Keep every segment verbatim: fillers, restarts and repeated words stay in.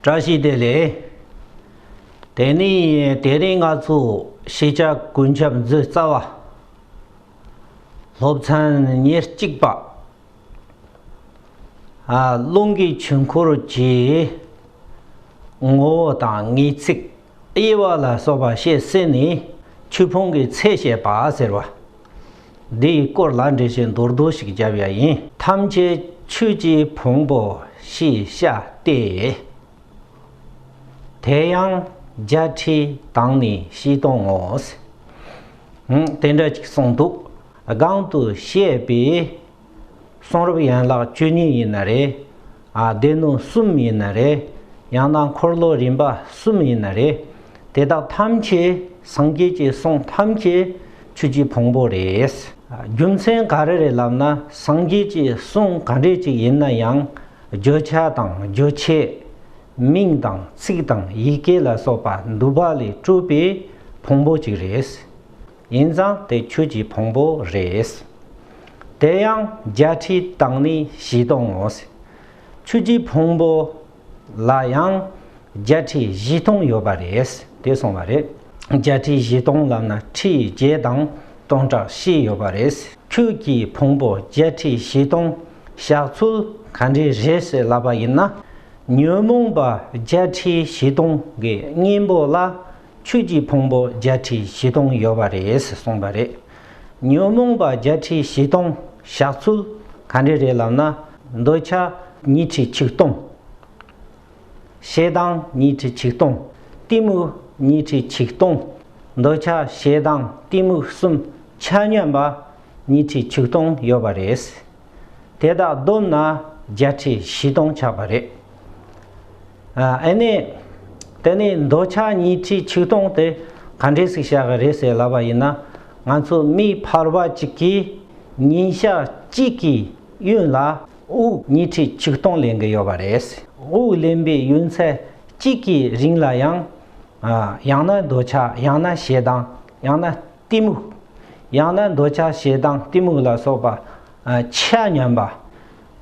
བཀྲ་ཤིས་བདེ་ལེགས། དེ་ནི་དེ་རིང་ང་ཚོ་ཤེས་བྱ་ཀུན་ཁྱབ་མཛོད་རྩ་བ། སློབ་ཚན་ཉེར་གཅིག་པ། ཨ། རླུང་གི་ཆོས་འཁོར་གྱི་ངོ་བོ་དང་ངེས་ཚིག་དབྱེ་བ་ལ་སོགས་པ་བཤད་ཟིན་ནས། ཆོས་ཕུང་གི་ཚད་བཤད་པ་ཟེར་བ། འདིའི་སྐོར་ལ་འགྲེལ་བཤད་མདོར་བསྡུས་ཤིག་བརྒྱབ་ཡ་ཡིན། ཐམས་ཅད་ཆོས་ཀྱི་ཕུང་པོ་ཞེས་བྱ་སྟེ། དེ་ཡང་བརྒྱད་ཁྲིས་དང་ནི་བཞི་སྟོང་ངོ་། ཧུམ། དེ་འདྲ་ཅིག་གསུངས་འདུག། གོང་དུ་བཤད་པའི་གསུང་རབ་ཡན་ལག་བཅུ་གཉིས་ཡིན་ན་རེད། ཨ། སྡེ་སྣོད་གསུམ་ཡིན་ན་རེད། ཡང་ན་འཁོར་ལོ་རིམ་པ་གསུམ་ཡིན་ན་རེད། དེ་དག་ཐམས་ཅད་སངས་རྒྱས་ཀྱི་གསུང་ཐམས་ཅད་ཆོས་ཀྱི་ཕུང་པོ་རེད། རྒྱུ་མཚན་ག་རེ་རེད་ལབ་ན། སངས་རྒྱས་ཀྱི་གསུང་ག་འདྲས་ཅིག་ཡིན་ན་ཡང་། བརྗོད་བྱ་དང་རྗོད་བྱེད། མིང་དང་ཚིག་དང་ཡི་གེ་ལ་སོགས་པ་འདུས་པ་ལས་གྲུབ་པའི་ཕུང་པོ་ཅིག་རེད། ཡིན་ཙང་དེ་ཆོས་ཀྱི་ཕུང་པོ་རེད། དེ་ཡང་བརྒྱད་ཁྲིས་དང་ནི་བཞི་སྟོང་ངོ་། ཆོས་ཀྱི་ཕུང་པོ་ལ་ཡང་བརྒྱད་ཁྲི་བཞི་སྟོང་ཡོད་པ་རེད། དེ་གསུངས་པ་རེད། བརྒྱད་ཁྲི་བཞི་སྟོང་ལབ་ན་ཁྲི་བརྒྱད་དང་སྟོང་ཕྲག་བཞི་ཡོད་པ་རེད། ཆོས་ཀྱི་ཕུང་པོ་བརྒྱད་ཁྲི་བཞི་སྟོང་བཞག་ཚུལ་ག་འདྲས་རེད་ཟེར་ལབ་པ་ཡིན་ན། ཉོན་མོངས་པ་བརྒྱད་ཁྲི་བཞི་སྟོང་གི་གཉེན་པོ་ལ་ཆོས་ཀྱི་ཕུང་པོ་བརྒྱད་ཁྲི་བཞི་སྟོང་ཡོད་པ་རེད་ཟེར་གསུངས་པ་རེད། ཉོན་མོངས་པ་བརྒྱད་ཁྲི་བཞི་སྟོང་བཞག་ཚུལ་ག་འདྲས་རེད་ལབ་ན། འདོད་ཆགས་ཉི་ཁྲི་ཆིག་སྟོང་། ཞེ་སྡང་ཉི་ཁྲི་ཆིག་སྟོང་། གཏི་མུག་ཉི་ཁྲི་ཆིག་སྟོང་། འདོད་ཆགས་ཞེ་སྡང་གཏི་མུག་གསུམ་ཆ་མཉམ་པ་ཉི་ཁྲི་ཆིག་སྟོང་ཡོད་པ་རེད། དེ་དག་བསྡོམས་ན་བརྒྱད་ཁྲི་བཞི་སྟོང་ཆགས་པ་རེད། ཨ་ནི། དེ་ནི་འདོད་ཆགས་ཉི་ཁྲི་ཆིག་སྟོང་དེ་ག་འདྲས་ཞིག་བཞག་གི་རེད་ཟེར་ལབ་པ་ཡིན་ན། ང་ཚོ་མི་ཕལ་པ་གཅིག་གིས་ཉིན་ཞག་གཅིག་གི་ཡུན་ལ་དབུགས་ཉི་ཁྲི་ཆིག་སྟོང་ལེན་གི་ཡོད་པ་རེད། དབུགས་ལེན་པའི་ཡུན་ཚད་གཅིག་གི་རིང་ལ་ཡང་། ཨ། ཡང་ན་འདོད་ཆགས། ཡང་ན་ཞེ་སྡང་། ཡང་ན་གཏི་མུག། ཡང་ན་འདོད་ཆགས་ཞེ་སྡང་གཏི་མུག་ལ་སོགས་པ། ཨ། ཆ་མཉམ་པ།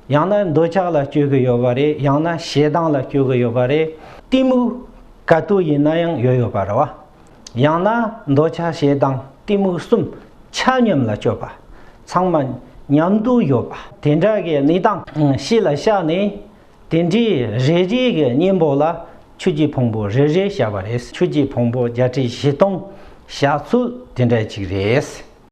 ཡང་ན་འདོད་ཆགས་ལ་སྐྱོ་གི་ཡོད་པ་རེད། ཡང་ན་ཞེ་སྡང་ལ་སྐྱོ་གི་ཡོད་པ་རེད། གཏི་མུག་ག་དུས་ཡིན་ན་ཡང་ཡོད་ཡོད་པ་རེད་བ། ཡང་ན་འདོད་ཆགས་ཞེ་སྡང་གཏི་མུག་གསུམ་ཆ་མཉམ་ལ་སྐྱོ་བ། ཚང་མ་མཉམ་དུ་ཡོད་པ། དེ་འདྲ་གི་གནས་སྟངས་གཞི་ལ་བཞག་ནས། དེ་འདྲའི་རེ་རེ་གི་གཉེན་པོ་ལ་ཆོས་ཀྱི་ཕུང་པོ་རེ་རེ་བཞག་པ་རེད། ཆོས་ཀྱི་ཕུང་པོ་བརྒྱད་ཁྲི་བཞི་སྟོང་བཞག་ཚུལ་དེ་འདྲ་ཅིག་རེད།